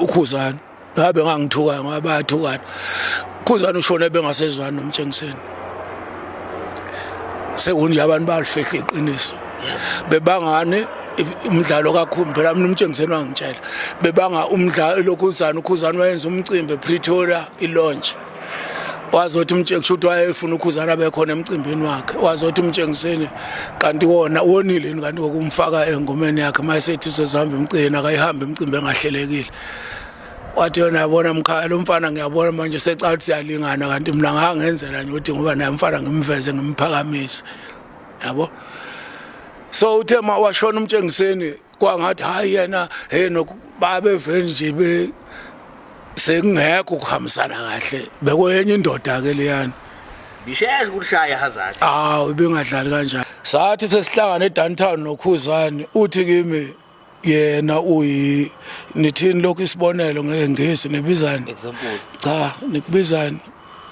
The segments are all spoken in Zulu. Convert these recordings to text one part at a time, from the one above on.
uKhuzani ngabe ngangithuka ngoba bayathukana. Khuzani ushone bengasezwani noMtshengiseni. Sekunje abantu balifihla iqiniso. Bebangane umdlalo kakhulu phela mina uMtshengiseni wangitshela. Bebanga umdlalo lokhuzana uKhuzani wayenza umcimbi ePretoria ilaunch. Wazothi umtshengiseni ukuthi wayefuna uKhuzani abe khona emcimbini wakhe. Wazothi umtshengiseni kanti wona wonile yini kanti ngokumfaka engomeni yakhe mayesethi uzohamba emcimbi akayihambi imicimbi engahlelekile. Wathi yona yabona mkhaya lo mfana ngiyabona manje secala ukuthi siyalingana kanti mina ngangenzela nje ukuthi ngoba naye umfana ngimveze ngimphakamise. Yabo? So uthe ma washona umtshengiseni kwangathi hayi yena hey babevele nje be sekungekho ukuhambisana kahle bekuyenye indoda ke leyana. Bisheshe ukushaya hazard. Awu ibingadlali kanjani. Sathi sesihlangana eDowntown noKhuzani uthi kimi yena uyi nithini lokhu isibonelo ngengisi nibizani? Example. Cha nikubizani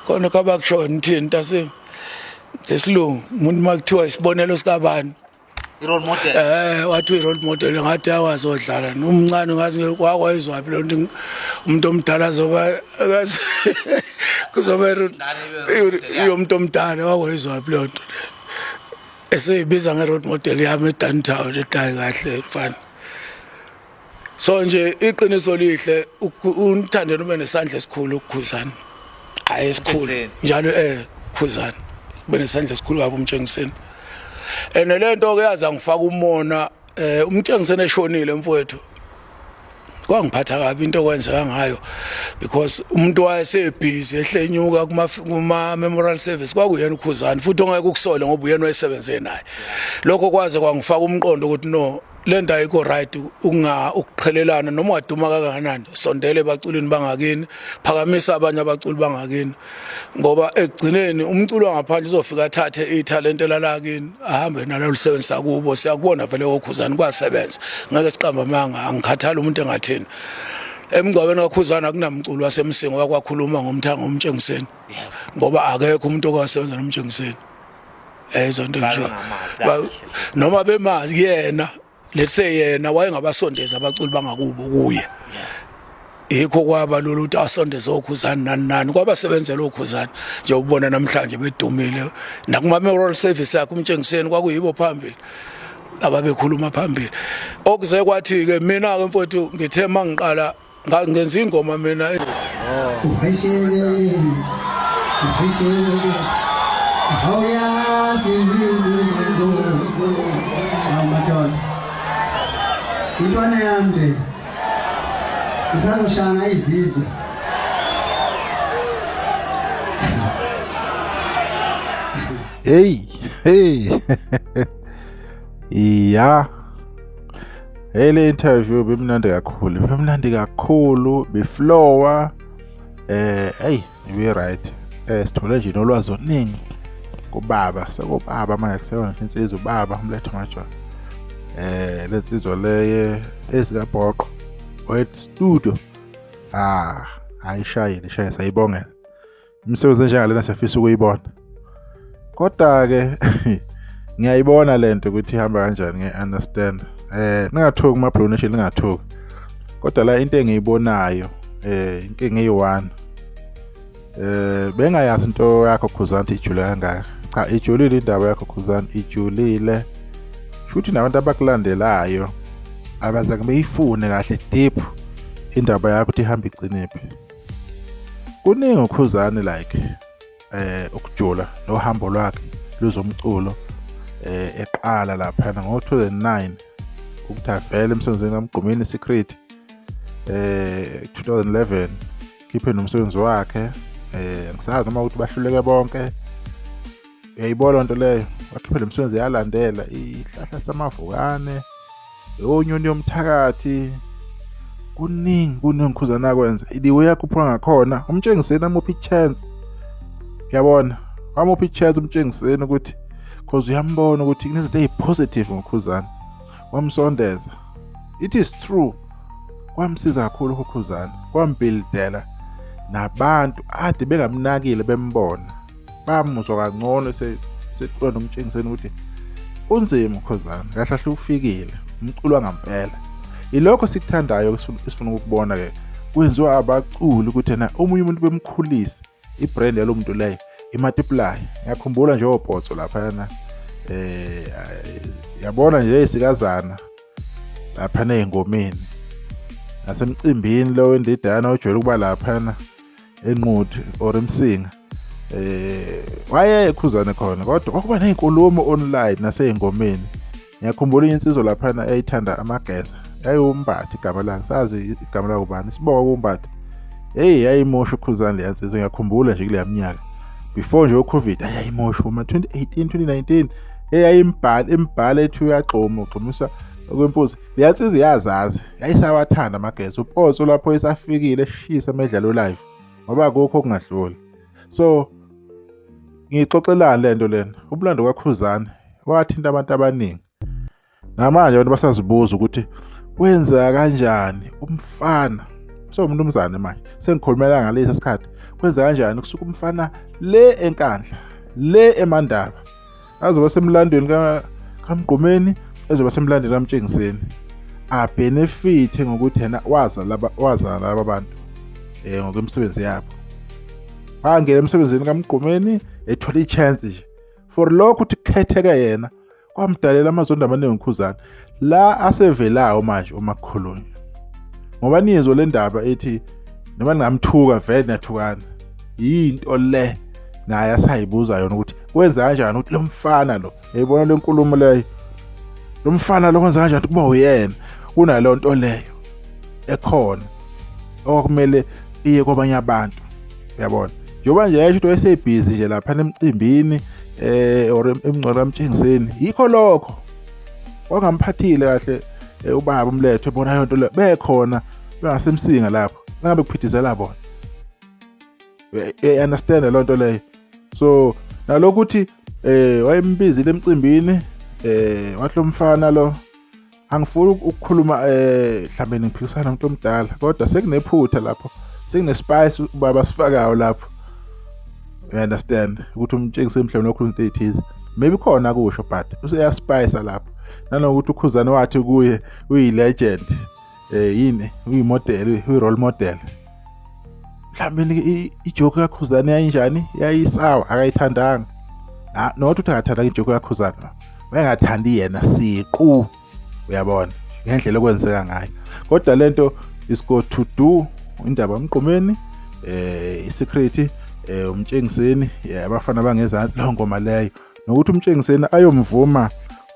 khona kabakusho nithini ntasi ngesilungu umuntu makuthiwa isibonelo sikabani I-role model. Wathi i-role model ngathi awazodlala umncane ngathi wakwayizwaphi lo nto umuntu omdala azoba kuzoba yomuntu omdala wakwayizwaphi lo nto eseyibiza nge-role model yami eDowntown edayi kahle mfana. So nje iqiniso lihle uNthandeni ube nesandla esikhulu ukuKhuzani. Hayi esikhulu njalo Khuzani ube nesandla esikhulu kabi uMtshengiseni. And lento ke yaza ngifaka umona uMtshengiseni eshonile mfowethu. Kwangiphatha kabi into okwenzeka ngayo because umuntu wayesebhizi ehlenyuka kuma memorial service kwakuyena uKhuzani futhi ongeke ukusole ngoba uyena wayesebenze naye. Lokho kwaze kwangifaka umqondo ukuthi no lento ayikho right ukunga ukuqhelelana noma waduma kangakanani sondele ebaculini bangakini phakamisa abanye abaculi bangakini ngoba ekugcineni umculo wangaphandle uzofika athathe ithalente lalakini ahambe nalo lisebenzisa kubo. Siyakubona vele oKhuzani kwasebenza ngeke siqamba amanga angikhathali umuntu engathini. Emngcwabeni kaKhuzani akunamculo wasemsingo wakwakhuluma ngomthango uMtshengiseni ngoba akekho umuntu okwasebenza noMtshengiseni. Izonto ngisho noma bemazi yena let's say yena wayengabasondeza abaculi bangakubo kuye. Yikho kwaba lula ukuthi asondeze oKhuzani nani nani kwabasebenzela oKhuzani nje ubona namhlanje bedumile nakuma memorial service yakhe uMtshengiseni kwakuyibo phambili ababekhuluma phambili. Okuze kwathi ke mina ke mfowethu ngithe mangiqala ngenza ingoma mina Intwana yami le ngisazoshaya izizwe. Hey, hey. Yeah. Hey le interview bimnandi kakhulu, bimnandi kakhulu, biflowa. Hey, ibe right. Sithole nje nolwazi oluningi kubaba, sekubaba manje kuseyona insizwa ubaba umletho majola. Lensizwa leye ezikabhoqo wet studio. Ah, ayishayile, ishaye sayibongela. Imisebenzi enjengalena siyafisa ukuyibona. Kodwa ke ngiyayibona lento ukuthi ihamba kanjani, ngiya-understand. Ningathuki kuma Blue Nation, ningathuki. Kodwa la into engiyibonayo inkinga eyi-one. Bengayazi into yakho Khuzani ijule kangaka. Cha, ijulile indaba yakho Khuzani, ijulile. Shuthi nabantu abakulandelayo abazange beyifune kahle deep indaba yakho ukuthi ihamba igcinephi. Kuningi uKhuzani like ukujula nohambo lwakhe lwezomculo eqala laphana ngo-2009 ukuthi avele emsebenzini kaMgqumeni Secret 2011 khiphe nomsebenzi wakhe angisazi noma ukuthi bahluleke bonke. Uyayibona lento leyo, wakhiphe lo msebenzi yalandela ihlahla samavukane, onyoni yomthakathi, kuningi kuningi Khuzani akwenza. The way akhuphuka ngakhona uMtshengiseni amuphi i-chance, uyabona wamuphi i-chance uMtshengiseni ukuthi cause uyambona ukuthi kunezinto eyi-positive ngoKhuzani, wamsondeza. It is true, kwamsiza kakhulu uKhuzani, kwambuildela nabantu ade bengamnakile bembona, bamuzwa kangcono secula noMtshengiseni ukuthi unzima uKhuzani, kahle kahle ufikile umculo wangampela. Ilokho sikuthandayo esifuna ukukubona ke kwenziwa abaculi ukuthi yena omunye umuntu bemkhulise ibrand yalo muntu leyo imultiply. Ngiyakhumbula nje oPotso laphayana, yabona nje isikazana laphana ey'ngomeni nasemcimbini lo wendidana ojwayele ukuba laphana eNquthu or eMsinga, wayekhuzane khona, kodwa kwakuba ney'nkulumo online nasey'ngomeni. Ngiyakhumbula insizwa laphana eyayithanda amageza, yayiwumbathi igama lakhe, sazi igama lakho ubani, sibonga kumbathi. Hey, yayimosha uKhuzani leya nsizwa, ngiyakhumbula nje kuleya minyaka before nje uCovid, ayayimosha kuma 2018 2019, eyayimbhala imbhala ethi uyagxuma ugxumisa okwempuzi. Leya nsizwa yazazi, yayisawathanda amageza. UPotso lapho esafikile eshisa amedlalo live, ngoba akukho okungadluli. So ngixoxelani lento lena, umlando kaKhuzani wathinta abantu abaningi. Namanje abantu basazibuza ukuthi kwenza kanjani umfana sewumnumzane manje, sengikhulumela ngalesi sikhathi, kwenza kanjani kusuka umfana le eNkandla le eMandaba azoba semlandweni kaMgqumeni, ezoba semlandweni kaMtshengiseni, abenefithe ngokuthi yena waza laba, wazana laba bantu ngokwemisebenzi yabo. Wangena emsebenzini kaMgqumeni ethola i-chance nje for lokho ukuthi kukhetheke yena, kwamdalela amazondo amaningi uKhuzani la asevelayo manje uma kukhulunywa, ngoba nizwe le ndaba ethi noma ningamthuka vele niyathukana. Yinto le naye asayibuza yona ukuthi kwenza kanjani ukuthi lo mfana lo, yayibona le nkulumo leyo, lo mfana lo kwenza kanjani ukuthi kuba uyena kunaleyo nto leyo ekhona okwakumele iye kwabanye abantu. Uyabona njengoba nje yayisho ukuthi wayesebhizi nje lapha emcimbini or emngcwabo kaMtshengiseni, yikho lokho kwangamphathile kahle ubaba uMletho, ebona yonto le bekhona bengasemsinga lapho ngabe kuphithizela bona. Understand loo nto leyo. So nalokhu ukuthi wayembizile emcimbini, wathi lo mfana lo, angifuni ukukhuluma mhlambe ngiphikisana nomuntu omdala, kodwa sekunephutha lapho, sekune-spice ubaba sifakayo lapho. You understand ukuthi umtshengise mhlawumbe lokhu into eyithize, maybe khona kusho, but useyaspice lapho. Nanokuthi uKhuzani wathi kuye uyi-legend, yini, uyimodel, uyi-role model. Mhlawumbe ijoke kaKhuzani yayinjani, yayisawa, akayithandanga. Not ukuthi akathandanga ijoke kaKhuzani, wayengathandi yena siqu, uyabona ngendlela okwenzeka ngayo. Kodwa lento is got to do indaba yomgqumeni, isecret, umtshengiseni, abafana bangezansi, lo ngoma leyo, nokuthi umtshengiseni ayomvuma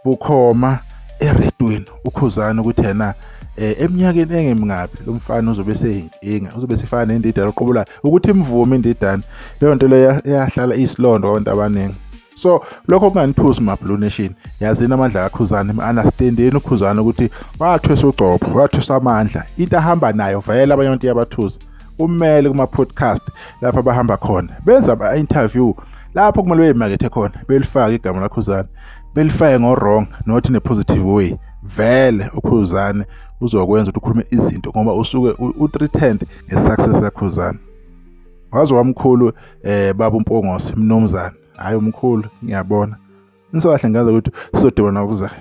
bukhoma eredweni uKhuzani ukuthi yena eminyakeni engemingaphi lo mfana uzobe seyinkinga, uzobe sefana nendidane oqubulayo, ukuthi imvume indidane leyo nto leyo yahlala isilondo kwabantu abaningi. So lokho kunganithusi ma Blue Nation, yazini amandla kaKhuzani, understandeni uKhuzani ukuthi wathwesa ugcobho, wathwesa amandla, into ahamba nayo vele abanye abantu iyabathusa. Kumele kuma podcast lapho abahamba khona benza ama interview, lapho kumele beyimakethe khona, belifake igama laKhuzani, belifake ngo wrong, not in a positive way. Vele uKhuzani uzokwenza ukuthi ukhulume izinto ngoba usuke u-threatened nge-success kaKhuzani. Waze wamkhulu baba uMpungose, mnumzane, hayi umkhulu, ngiyabona nisakahle, ngazi ukuthi sizodibana okuzayo.